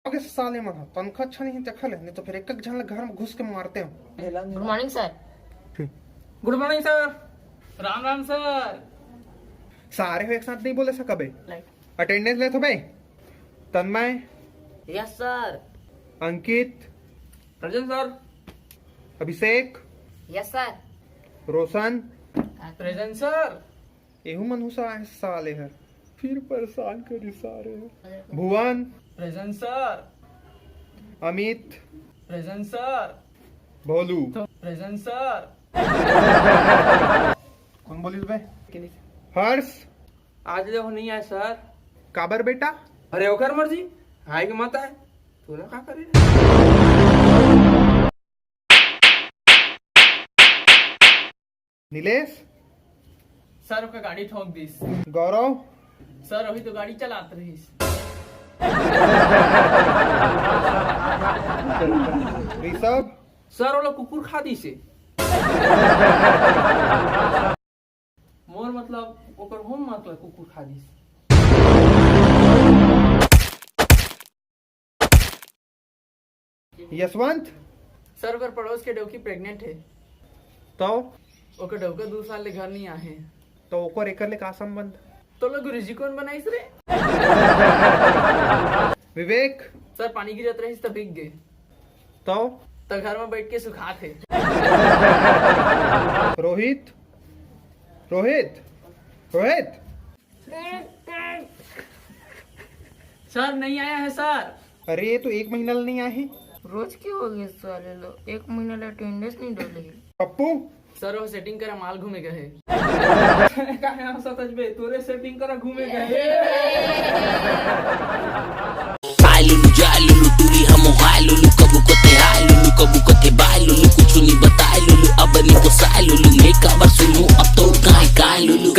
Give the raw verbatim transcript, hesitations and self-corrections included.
के साले मन ह, तनखा अच्छा नहीं है, देखा ले, नहीं तो फिर एक एक झन ल घर में घुस के मारते हो। Good morning sir. Good morning sir. Ram Ram sir. सारे हो एक साथ नहीं बोले सकबे। अटेंडेंस लेत हो बे? Tanmay. Yes sir. Ankit. Present sir. Abhishek. Yes sir. Roshan. Present sir. एहू मन हुसा है साले हर, फिर परेशान करी सारे हर। Bhuvan. Present sir. Amit. Present sir. Bholu. Present sir. कौन बोलिस बे? हर्ष। आज ले वो नहीं आए सर। काबर बेटा? अरे ओकर मर्जी, आए के मत आए, तोला का करे? नीलेश। सर ओकर गाड़ी ठोक दिस। गौरव। सर वही तो गाड़ी चलात रहिस। ऋषभ। सर ओला कुकुर खा दिसे। मोर मतलब ओकर होमवर्क ला कुकुर खा दिस। यशवंत। सर ओकर पड़ोस के डौकी प्रेग्नेंट है। तो? ओकर डौका दू साल ले घर नहीं आहे। तो ओकर एकर ले का संबंध? तो लोग गुरुजी कौन बनाइस रे? विवेक। सर पानी गिरत रहिस त भीग गे। तो? त घर में बैठ के सुखात है। रोहित। रोहित। रोहित। सर नहीं आया है सर। अरे ये तो एक महीना ले नहीं आए हैं। रोज के हो गए साले लोग, एक महीना ले अटेंडेंस नहीं डाले हैं। पप्पू। सर वो सेटिंग करा माल घूमे गए। काहे हंसत हस बे, तोरे सेटिंग करा घूमे गए। आलुलु जालुलु तुरी हमो हालुलु कबू कते हालुलु कबू कते बालुलु कुछ नहीं बताए लुलु अब नहीं पोसाए लुलु मैं काबर सुनू अब तो काय काय लुलु।